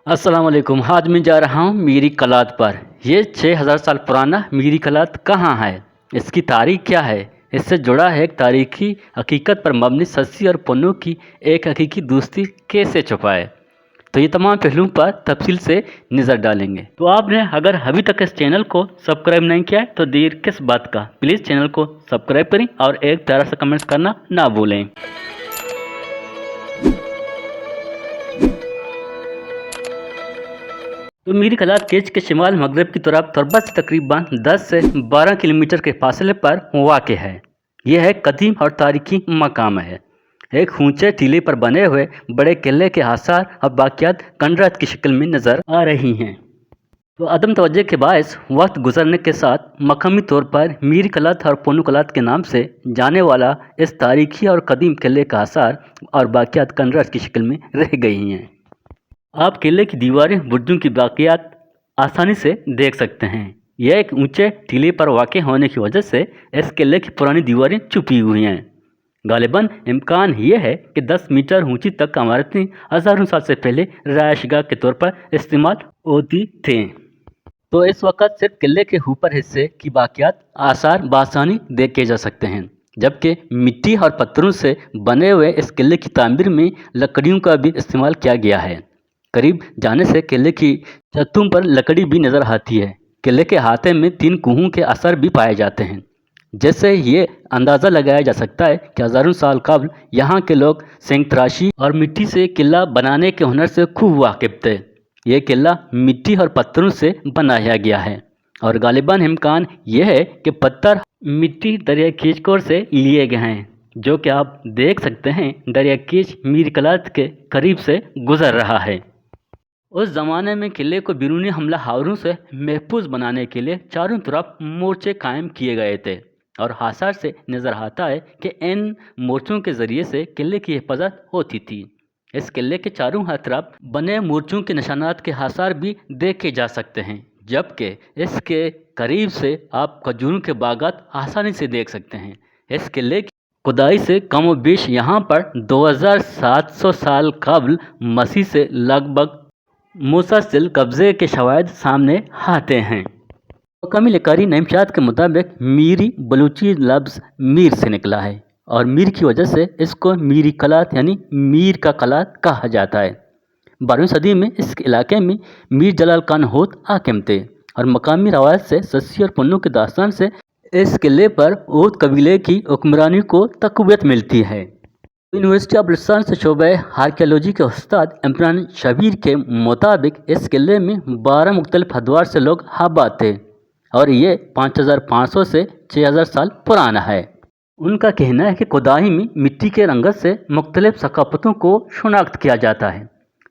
السلام علیکم، آج میں جا رہا ہوں میری قلات پر۔ یہ چھ ہزار سال پرانا میری قلات کہاں ہے؟ اس کی تاریخ کیا ہے؟ اس سے جڑا ہے ایک تاریخی حقیقت پر مبنی سسی اور پنو کی ایک حقیقی دوستی کیسے چھپائے؟ تو یہ تمام پہلوؤں پر تفصیل سے نظر ڈالیں گے۔ تو آپ نے اگر ابھی تک اس چینل کو سبسکرائب نہیں کیا ہے تو دیر کس بات کا؟ پلیز چینل کو سبسکرائب کریں اور ایک پیارا سا کمنٹس کرنا نہ بھولیں۔ تو میری قلات کیچ کے شمال مغرب کی طرف تربت سے تقریباً دس سے بارہ کلومیٹر کے فاصلے پر واقع ہے۔ یہ ایک قدیم اور تاریخی مقام ہے۔ ایک اونچے ٹیلے پر بنے ہوئے بڑے قلعے کے آثار اور باقیات کنڈرات کی شکل میں نظر آ رہی ہیں۔ تو عدم توجہ کے باعث وقت گزرنے کے ساتھ مقامی طور پر میری قلات اور پونو قلات کے نام سے جانے والا اس تاریخی اور قدیم قلعے کا آثار اور باقیات کنڈرات کی شکل میں رہ گئی ہیں۔ آپ قلعے کی دیواریں، برجوں کی باقیات آسانی سے دیکھ سکتے ہیں۔ یہ ایک اونچے ٹیلے پر واقع ہونے کی وجہ سے اس قلعے کی پرانی دیواریں چھپی ہوئی ہیں۔ غالباً امکان یہ ہے کہ دس میٹر اونچی تک عمارتیں ہزاروں سال سے پہلے رہائش گاہ کے طور پر استعمال ہوتی تھیں۔ تو اس وقت صرف قلعے کے اوپر حصے کی باقیات آثار بآسانی دیکھے جا سکتے ہیں، جبکہ مٹی اور پتھروں سے بنے ہوئے اس قلعے کی تعمیر میں لکڑیوں کا بھی استعمال کیا گیا ہے۔ قریب جانے سے قلعے کی چھتوں پر لکڑی بھی نظر آتی ہے۔ قلعے کے احاطے میں تین کوہوں کے اثر بھی پائے جاتے ہیں، جس سے یہ اندازہ لگایا جا سکتا ہے کہ ہزاروں سال قبل یہاں کے لوگ سنگ تراشی اور مٹی سے قلعہ بنانے کے ہنر سے خوب واقف تھے۔ یہ قلعہ مٹی اور پتھروں سے بنایا گیا ہے اور غالباً امکان یہ ہے کہ پتھر مٹی دریا کیچ کور سے لیے گئے ہیں، جو کہ آپ دیکھ سکتے ہیں دریا کیچ میری قلات کے قریب سے گزر رہا ہے۔ اس زمانے میں قلعے کو بیرونی حملہ آوروں سے محفوظ بنانے کے لیے چاروں طرف مورچے قائم کیے گئے تھے اور آثار سے نظر آتا ہے کہ ان مورچوں کے ذریعے سے قلعے کی حفاظت ہوتی تھی۔ اس قلعے کے چاروں اطراف بنے مورچوں کے نشانات کے آثار بھی دیکھے جا سکتے ہیں، جبکہ اس کے قریب سے آپ کھجوروں کے باغات آسانی سے دیکھ سکتے ہیں۔ اس قلعے کی کھدائی سے کم و بیش یہاں پر دو ہزار سات سو سال قبل مسیح سے لگ بھگ مسلسل قبضے کے شواہد سامنے آتے ہیں۔ مقامی لکھاری نعیم شاد کے مطابق میری بلوچی لفظ میر سے نکلا ہے اور میر کی وجہ سے اس کو میری قلات یعنی میر کا قلات کہا جاتا ہے۔ بارہویں صدی میں اس علاقے میں میر جلال خان ہوت حاکم تھے اور مقامی روایت سے سسی اور پنوں کے داستان سے اس قلعے پر ہوت قبیلے کی حکمرانی کو تقویت ملتی ہے۔ یونیورسٹی آف بلوچستان سے شعبہ آرکیالوجی کے استاد عمران شبیر کے مطابق اس قلعے میں بارہ مختلف ادوار سے لوگ آباد تھے اور یہ پانچ ہزار پانچ سو سے چھ ہزار سال پرانا ہے۔ ان کا کہنا ہے کہ کھدائی میں مٹی کے رنگت سے مختلف ثقافتوں کو شناخت کیا جاتا ہے۔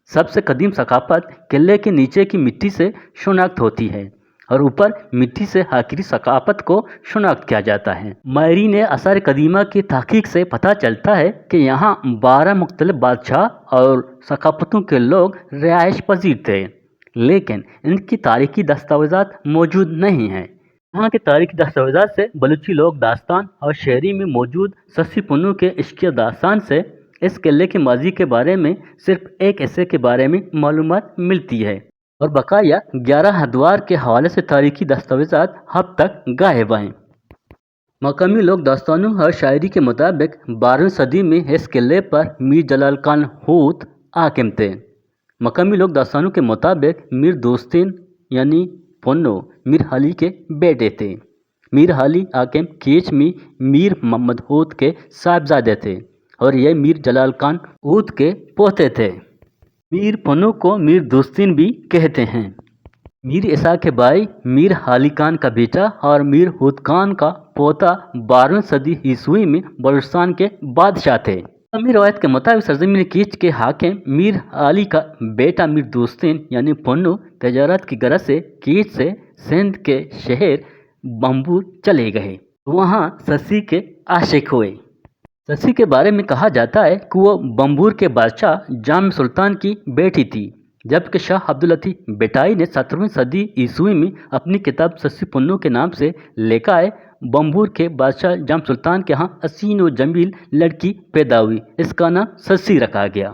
سب سے قدیم ثقافت قلعے کے نیچے کی مٹی سے شناخت ہوتی ہے اور اوپر مٹی سے آخری ثقافت کو شناخت کیا جاتا ہے۔ ماہرین آثار قدیمہ کی تحقیق سے پتہ چلتا ہے کہ یہاں بارہ مختلف بادشاہ اور ثقافتوں کے لوگ رہائش پذیر تھے، لیکن ان کی تاریخی دستاویزات موجود نہیں ہیں۔ یہاں کے تاریخی دستاویزات سے بلوچی لوک داستان اور شاعری میں موجود سسی پنوں کے عشقیہ داستان سے اس قلعے کے ماضی کے بارے میں صرف ایک حصے کے بارے میں معلومات ملتی ہے اور بقایا گیارہ ادوار کے حوالے سے تاریخی دستاویزات اب تک غائب ہیں۔ مقامی لوک داستانوں اور شاعری کے مطابق بارہویں صدی میں اس قلعے پر میر جلال خان ہوت حاکم تھے۔ مقامی لوک داستانوں کے مطابق میر دوستین یعنی پنو میر علی کے بیٹے تھے۔ میر علی حاکم کیچ میں میر محمد ہوت کے صاحبزادے تھے اور یہ میر جلال خان ہوت کے پوتے تھے۔ میر پنو کو میر دوستین بھی کہتے ہیں۔ میر اسحاق کے بھائی میر علی خان کا بیٹا اور میر ہوت خان کا پوتا بارہویں صدی عیسوی میں بلوچستان کے بادشاہ تھے۔ مقامی روایت کے مطابق سرزمین کیچ کے حاکم میر علی کا بیٹا میر دوستین یعنی پنو تجارت کی غرض سے کیچ سے سندھ کے شہر بمبور چلے گئے۔ وہاں سسی کے عاشق ہوئے۔ سسی کے بارے میں کہا جاتا ہے کہ وہ بمبور کے بادشاہ جام سلطان کی بیٹی تھی، جبکہ شاہ عبداللطیف بٹائی نے سترہویں صدی عیسوی میں اپنی کتاب سسی پنو کے نام سے لکھا ہے، بمبور کے بادشاہ جام سلطان کے ہاں حسین و جمیل لڑکی پیدا ہوئی، اس کا نام سسی رکھا گیا۔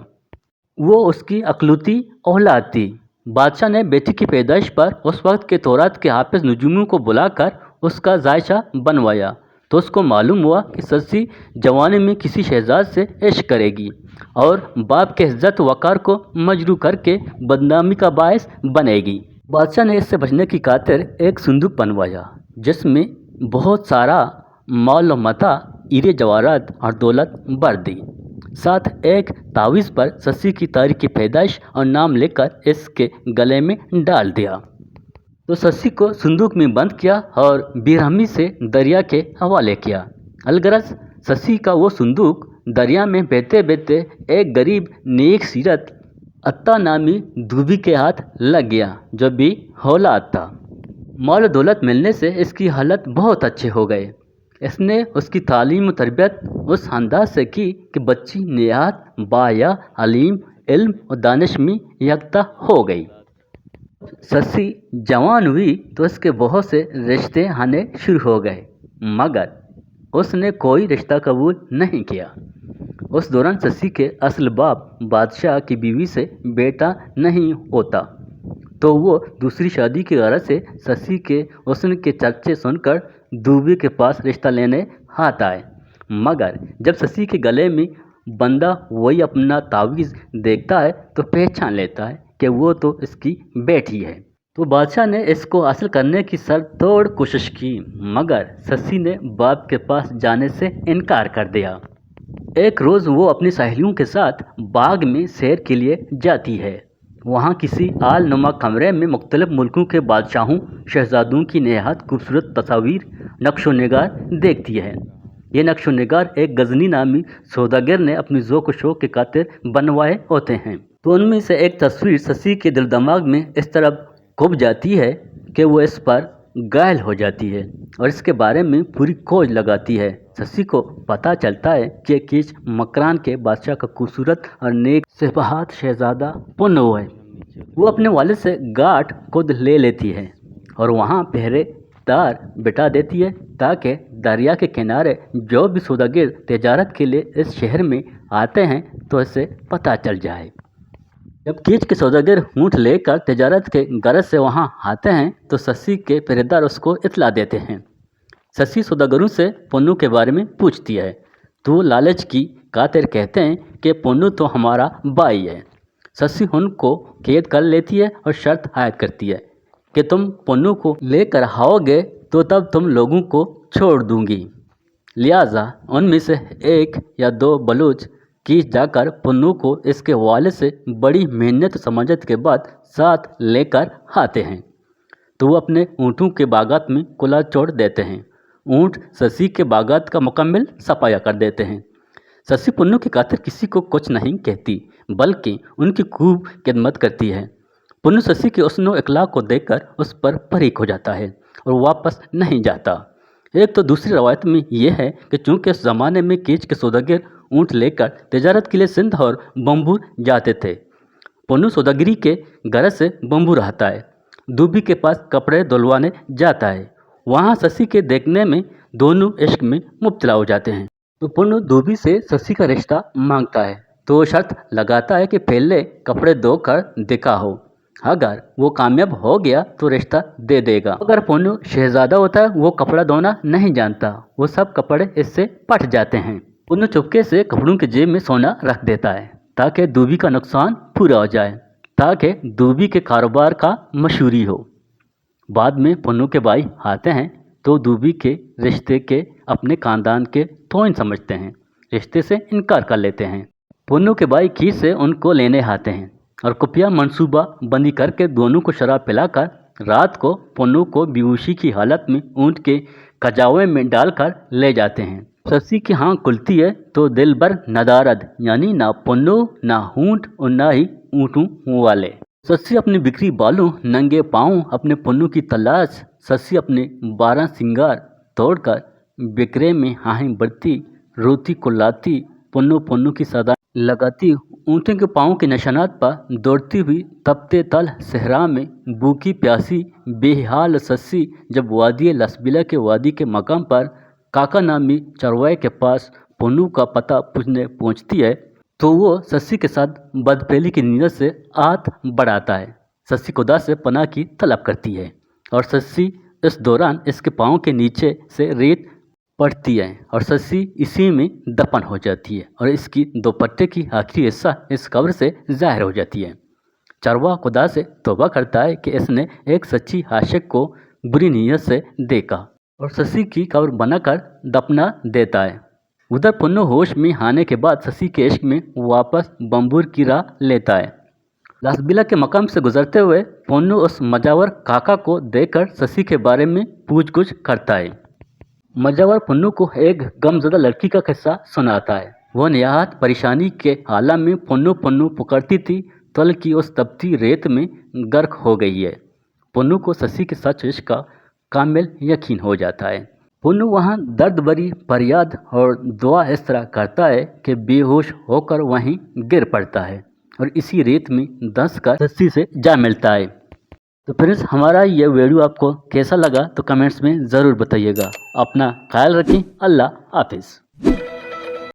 وہ اس کی اکلوتی اولاد تھی۔ بادشاہ نے بیٹی کی پیدائش پر اس وقت کے تورات کے حافظ نجومیوں کو بلا کر اس کا جائزہ بنوایا، تو اس کو معلوم ہوا کہ سسی جوانی میں کسی شہزاد سے عشق کرے گی اور باپ کے عزت وقار کو مجروح کر کے بدنامی کا باعث بنے گی۔ بادشاہ نے اس سے بچنے کی خاطر ایک صندوق بنوایا، جس میں بہت سارا مال و متاع، ہیرے جواہرات اور دولت بھر دی۔ ساتھ ایک تعویذ پر سسی کی تاریخ کی پیدائش اور نام لکھ کر اس کے گلے میں ڈال دیا۔ تو سسی کو صندوق میں بند کیا اور بے رحمی سے دریا کے حوالے کیا۔ الغرض، سسی کا وہ صندوق دریا میں بہتے بہتے ایک غریب نیک سیرت عطا نامی دھوبی کے ہاتھ لگ گیا، جو بے اولاد تھا۔ مال و دولت ملنے سے اس کی حالت بہت اچھے ہو گئے۔ اس نے اس کی تعلیم و تربیت اس انداز سے کی کہ بچی نہایت باحیا، حلیم، علم و دانش میں یکتا ہو گئی۔ سسی جوان ہوئی تو اس کے بہت سے رشتے آنے شروع ہو گئے، مگر اس نے کوئی رشتہ قبول نہیں کیا۔ اس دوران سسی کے اصل باپ بادشاہ کی بیوی سے بیٹا نہیں ہوتا، تو وہ دوسری شادی کی غرض سے سسی کے حسن کے چرچے سن کر دھوبی کے پاس رشتہ لینے آتا ہے۔ مگر جب سسی کے گلے میں بندھا وہی اپنا تعویذ دیکھتا ہے تو پہچان لیتا ہے کہ وہ تو اس کی بیٹی ہے۔ تو بادشاہ نے اس کو حاصل کرنے کی سر توڑ کوشش کی، مگر سسی نے باپ کے پاس جانے سے انکار کر دیا۔ ایک روز وہ اپنی سہیلیوں کے ساتھ باغ میں سیر کے لیے جاتی ہے۔ وہاں کسی حال نما کمرے میں مختلف ملکوں کے بادشاہوں، شہزادوں کی نہایت خوبصورت تصاویر، نقش و نگار دیکھتی ہے۔ یہ نقش و نگار ایک غزنی نامی سوداگر نے اپنی ذوق و شوق کے خاطر بنوائے ہوتے ہیں۔ تو ان میں سے ایک تصویر سسی کے دل دماغ میں اس طرح کھپ جاتی ہے کہ وہ اس پر گائل ہو جاتی ہے اور اس کے بارے میں پوری کھوج لگاتی ہے۔ سسی کو پتہ چلتا ہے کہ کیچ مکران کے بادشاہ کا خوبصورت اور نیک صفحات شہزادہ پنو ہے۔ وہ اپنے والد سے گاٹ خود لے لیتی ہے اور وہاں پہرے دار بٹھا دیتی ہے، تاکہ دریا کے کنارے جو بھی سوداگر تجارت کے لیے اس شہر میں آتے ہیں تو اسے پتہ چل جائے۔ جب کیچ کے سوداگر اونٹ لے کر تجارت کے غرض سے وہاں آتے ہیں تو سسی کے پہرے دار اس کو اطلاع دیتے ہیں۔ سسی سوداگروں سے پنو کے بارے میں پوچھتی ہے، تو وہ لالچ کی خاطر کہتے ہیں کہ پنو تو ہمارا بھائی ہے۔ سسی ان کو قید کر لیتی ہے اور شرط عائد کرتی ہے کہ تم پنو کو لے کر آؤ گے تو تب تم لوگوں کو چھوڑ دوں گی۔ لہذا ان میں سے ایک یا دو بلوچ کیچ جا کر پنو کو اس کے والد سے بڑی محنت و سماجت کے بعد ساتھ لے کر آتے ہیں، تو وہ اپنے اونٹوں کے باغات میں کھلا چھوڑ دیتے ہیں۔ اونٹ سسی کے باغات کا مکمل صفایا کر دیتے ہیں۔ سسی پنو کی خاطر کسی کو کچھ نہیں کہتی، بلکہ ان کی خوب خدمت کرتی ہے۔ پنو سسی کے حسن و اخلاق کو دیکھ کر اس پر پریک ہو جاتا ہے اور واپس نہیں جاتا۔ ایک تو دوسری روایت میں یہ ہے کہ چونکہ اس زمانے میں کیچ کے سوداگر اونٹ لے کر تجارت کے لیے سندھ اور بمبور جاتے تھے، پنو سوداگری کے غرض سے بمبور آتا ہے، دھوبی کے پاس کپڑے دھلوانے جاتا ہے۔ وہاں سسی کے دیکھنے میں دونوں عشق میں مبتلا ہو جاتے ہیں۔ تو پنو دھوبی سے سسی کا رشتہ مانگتا ہے، تو وہ شرط لگاتا ہے کہ پہلے کپڑے دھو کر دکھاؤ، اگر وہ کامیاب ہو گیا تو رشتہ دے دے گا، اگر پنو شہزادہ ہوتا ہے وہ کپڑا دھونا نہیں جانتا، وہ سب کپڑے اس سے پھٹ جاتے ہیں۔ پنو چپکے سے کپڑوں کے جیب میں سونا رکھ دیتا ہے تاکہ دھوبی کا نقصان پورا ہو جائے، تاکہ دھوبی کے کاروبار کا مشہوری ہو۔ بعد میں پنو کے بھائی آتے ہیں تو دھوبی کے رشتے کے اپنے خاندان کے توہین سمجھتے ہیں، رشتے سے انکار کر لیتے ہیں۔ پنو کے بھائی کیچ سے ان کو لینے آتے ہیں اور خفیہ منصوبہ بندی کر کے دونوں کو شراب پلا کر رات کو پنو کو بیہوشی کی حالت میں اونٹ کے کجاوے میں ڈال کر لے جاتے ہیں۔ سسی کی آنکھ کھلتی ہے تو دل بھر ندارد، یعنی نہ پنو، نہ اونٹ اور نہ ہی اونٹوں والے۔ سسی اپنے بکری بالوں، ننگے پاؤں، اپنے پنو کی تلاش۔ سسی اپنے بارہ سنگار توڑ کر بکرے میں آہیں بھرتی، روتی کلاتی، پنو پنو کی صدا لگاتی، اونٹوں کے پاؤں کے نشانات پر دوڑتی ہوئی تپتے تل صحرا میں بھوکی پیاسی بے حال سسی جب وادی لسبیلہ کے وادی کے مقام پر کاکا نامی چروائے کے پاس پنو کا پتہ پوچھنے پہنچتی ہے، تو وہ سسی کے ساتھ بدپہلی کی نیت سے ہاتھ بڑھاتا ہے۔ سسی خدا سے پناہ کی طلب کرتی ہے اور سسی اس دوران اس کے پاؤں کے نیچے سے ریت پڑتی ہے اور سسی اسی میں دفن ہو جاتی ہے اور اس کی دوپٹے کی آخری حصہ اس قبر سے ظاہر ہو جاتی ہے۔ چروا خدا سے توبہ کرتا ہے کہ اس نے ایک سچی عاشق کو بری نیت سے دیکھا اور سسی کی قبر بنا کر دفنا دیتا ہے۔ ادھر پنو ہوش میں آنے کے بعد سسی کے عشق میں واپس بمبور کی راہ لیتا ہے۔ لاسبیلا کے مقام سے گزرتے ہوئے پنو اس مجاور کاکا کو دیکھ کر سسی کے بارے میں پوچھ گچھ کرتا ہے۔ مجاور پنو کو ایک غمزدہ لڑکی کا قصہ سناتا ہے۔ وہ نہایت پریشانی کے عالم میں پنو پنو پکارتی تھی، تل کی اس تپتی ریت میں غرق ہو گئی ہے۔ پنو کو سسی کے سچ عشق کا کامل یقین ہو جاتا ہے۔ پنو وہاں درد بھری فریاد اور دعا اس طرح کرتا ہے کہ بے ہوش ہو کر وہیں گر پڑتا ہے اور اسی ریت میں دھنس کر سسی سے جا ملتا ہے۔ تو فرینڈز، ہمارا یہ ویڈیو آپ کو کیسا لگا تو کمنٹس میں ضرور بتائیے گا۔ اپنا خیال رکھیں، اللہ حافظ۔